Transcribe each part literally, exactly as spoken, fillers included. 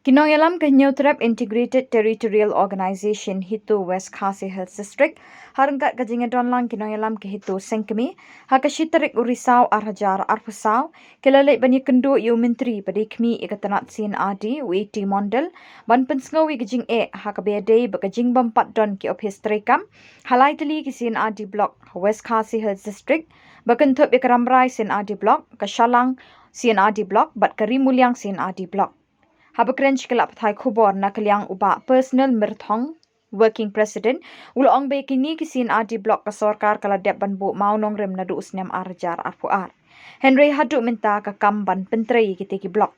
Ki nongïalam ka Hynñiewtrep Integrated Territorial Organization HITO West Khasi Hills District, ha ryngkat ka jingïadonlang ki nongïalam ka HITO Sengkmie, ha ka shi tarik u Risaw ar hajar arphew saw, ki la leit ban ïakynduh ïa u Myntri ba dei khmih ïa ka tnat C&RD, u A T Mondal, ban pynsngew ïa ka jingeh ha kaba ïadei bad ka jingbym pat don ki ophis treikam ha lai tylli ki C&RD Block ha West Khasi Hills District, ba kynthup ïa ka Rambrai C&RD Block, ka Shallang C&RD Block bad ka Ri Muliang C&RD Block. Haba kren sha ki lad pathai khubor na ka liang u Bah Personal Myrthong, Working President, u la ong ba ïa kine ki C&RD Block ka sorkar ka la dep ban buh mawnongrim naduh u snem ar hajar arphew ar. Hynrei haduh mynta ka kam ban pyntrei ïa kitei ki block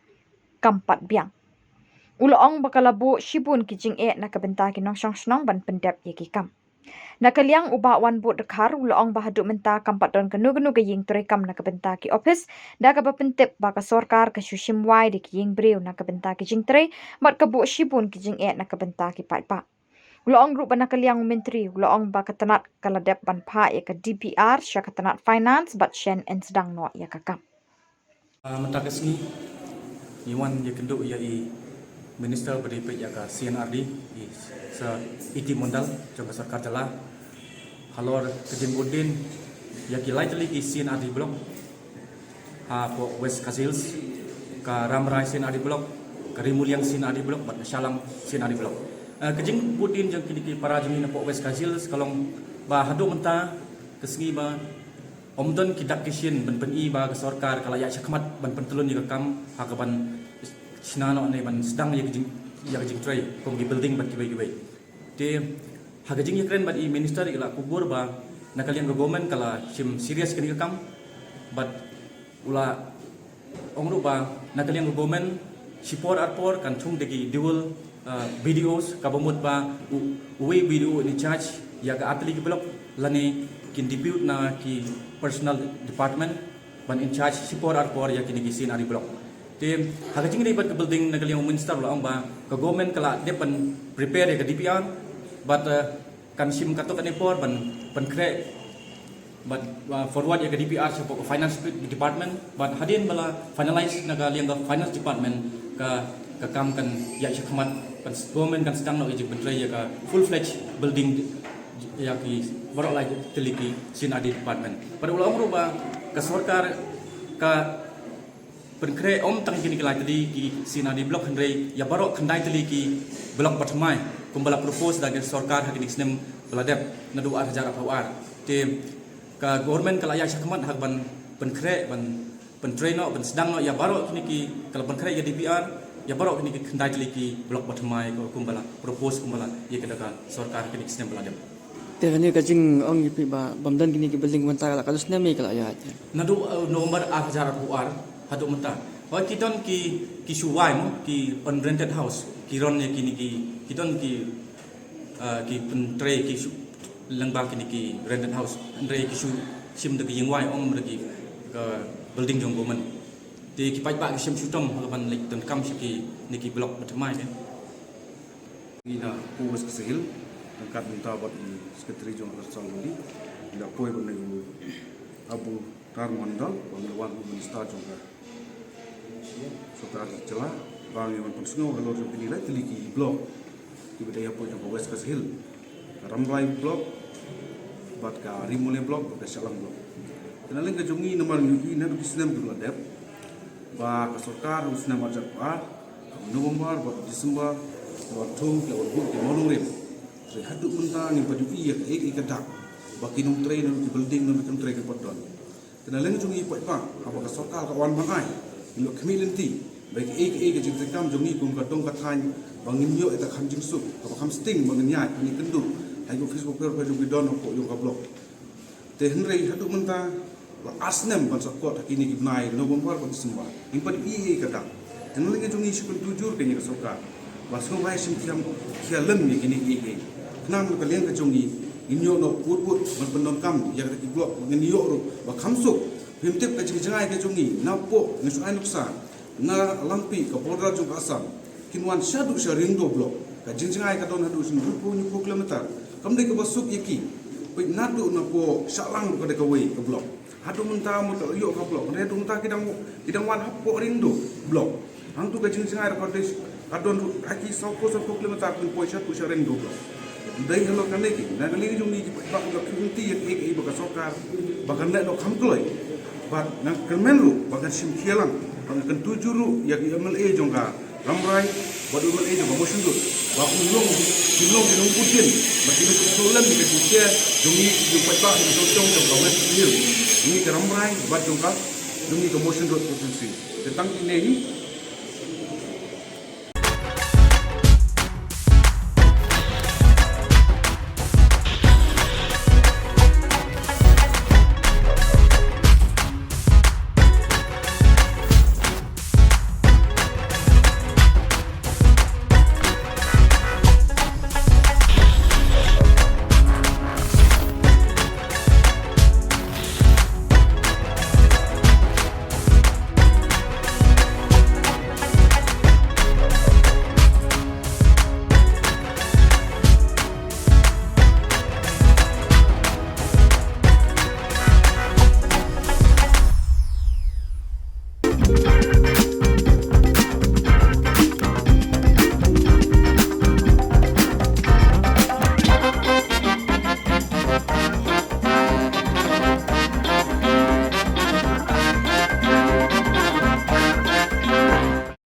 kam pat biang. U la ong ba ka la buh shibun ki jingeh na ka bynta ki nongshong shnong ban pyndep ïa ki kam. Na ka liang u Bah Wanbud Dkhar u la ong ba haduh mynta kam pat don kano kano ka ïing treikam na ka bynta ki ophis, da kaba pyntip ba ka sorkar ka shu shim wai da ki ïing briew na ka bynta ki jingtrei, bad ka buh shibun ki jingeh na ka bynta ki paidbah. U la ong ruh ba na ka liang u Myntri u la ong ba ka tnat ka la dep ban phah ïa ka D P R sha ka tnat Finance bad shen yn sdang noh ïa ka kam. Ah, mynta ka sngi ngi wan ïakynduh ïa i Minister ba dei peit ïa ka C&RD, i Sir A T Mondal, jong ka sorkar jylla halor ka jingbud dien ïa ki lai tylli ki C&RD Block hapoh West Khasi Hills, ka Rambrai C&RD Block, ka Ri Muliang C&RD Block bad ka Shallang C&RD Block. Ah, ka jingbud dien jong kine ki para jong ngi napoh West Khasi Hills ka long ba haduh mynta ka sngi ba ym don ki dak ki shin ban pyni ba ka sorkar ka la ïaid shakhmat ban pyntylun ïa ka kam ha kaban shna noh ne ban sdang ïa ka jing, ïa ka jingtrei kum ki building bad kiwei kiwei. Te ha ka jingïakren bad i Minister i la kubur ba na ka liang ka government ka la shim serious kane ka kam, bad u la ong ruh ba na ka liang ka government shipor arpor kan thung da ki dual, uh, B D Os, kaba mut ba u, uwei B D O in charge ïa ka artylli ki block lane kin depute na ki personal department ban in charge shipor arpor ïa kine ki C&RD Block. Te ha ka jingïadei bad ka building na ka liang u Minister u la ong ba ka government ka la dep ban prepare ïa ka D P R, bad, uh, kan shim katto katne por ban pynkhreh bad, uh, forward ïa ka D P R shapoh ka Finance Department, bad hadien ba la finalize na ka liang ka Finance Department ka, ka kam kan ïaid shakhmat, kan government kan sdang noh ïa ka jingpyntrei ïa ka full fledged building ïa ki baroh lai tylli ki C&RD Department. Bad u la ong ruh ba ka sorkar ka pynkhreh ym tang kine ki lai tylli ki C&RD Block hynrei ïa baroh khyndai tylli ki block ba thymmai kumba la propose da ka sorkar ha kine ki snem ba la dep naduh ar hajar arphew ar. Te ka government ka la ïaid shakhmat ha kaban pynkhreh, ban pyntrei noh, ban sdang noh ïa baroh kine ki, ka la pynkhreh ïa D P R ïa baroh kine ki khyndai tylli ki block ba thymmai kumba la propose, kumba la ïa ka da ka sorkar ha kine ki snem ba la dep. Te kane ka jingong ïa phi ba bym don kine ki building mynta ka la katto snem ïa ka la ïaid? Naduh, uh, November ar hajar arphew ar haduh mynta. Hooid, ki don ki, ki shu wai mo, ki unrented house, ki run ïa kine ki, ki don ki, uh, ki pyntrei ki shu lyngba kine ki rented house, hynrei ki shu shim da ki ïing wai, ym da ki, ka building jong government. Te ki paidbah ki shem shitom ha kaban leit donkam sha kine ki block ba thymmai te. Ngi na West Khasi Hills, ryngkat mynta bad i Secretary jong ka Assam Body, ngi la poi bad u Abu Tar Mondal, ba ngi la wan u Minister jong ka sorkar jylla, ba ngi wan pynsngew halor jong kine lai tylli ki block kiba dei hapoh jong ka West Khasi Hills, ka Rambrai Block, bad ka Ri Muliang Block, bad ka Shallang Block. Te na liang ka jong ngi namar ngi ïohi naduh ki snem kiba la dep ba ka sorkar ha u snem ar hajar arphew ar, November bad December, la thung ki la buh ki mawnongrim. Te haduh mynta ngim pat ïohi ïa kaei kaei ka dak ba ki nongtrei naduh ki building, naduh ki nongtrei kim pat don. Te na liang jong ngi paidbah, haba ka sorkar ka wan ban ai, ngi la khmih lynti ba kaei kaei ka jingtrei kam jong ngi kum ka dong ka thaiñ ba ngin ïoh ïa ka kham jingsuk, kaba kham sting ba ngin ïaid ban ïakynduh ha ki office worker ba jong ki don hapoh jong ka block. Te hynrei haduh mynta la ar snem ban sa kot ha kine ki bnai November bad December, ngim pat ïohi ïa ka dak. Te na liang jong ngi shu kyntu jur kane ka sorkar ba sngewbha shim khia, khia lem ïa kine kiei kiei. Khnang ba ka liang ka jong ngi ngin ïoh noh kut kut ban pyndonkam ïa kata ki block ba ngin ïoh ruh ba kham suk. Phim tip ka jingjngai ka jong ngi napoh, ngi shu ai nuksa na Langpih, ka border jong ka Assam, kin wan shaduh sha Riangdo block. Ka jingjngai ka don haduh sha hynriewphew hynñiewphew kilometer. Kam dei kaba suk ïa ki. Peit naduh napoh Shallang ruh ka dei kawei ka block. Haduh mynta mut ka ïoh ka block. Hynrei haduh mynta ki dang, ki dang wan hapoh Riangdo block. Hangtu ka jingjngai ruh ka dei Ka don ruh ha ki sawphew sawphew kilometer pynpoi sha tu sha Reng Dubra. Dei halor kane ki na ka liang jong ngi ki paidbah ki la kynti ïa kaei kaei ba ka sorkar ba kan leh noh kham kloi. Bad nga kyrmen ruh ba kan shim khia lang ba kan kyntu jur ruh ïa ki M L A jong ka Rambrai bad u M L A jong ka Mawshynrut ba un long ki long ki nongpynbeit ba ki nongpynbeit lem ïa ka jingshai jong ngi ki paidbah ki nongpynbeit jong ka West Khasi Hills, jong ngi ka Rambrai bad jong ka jong ngi ka Mawshynrut constituency. Te tang kine hi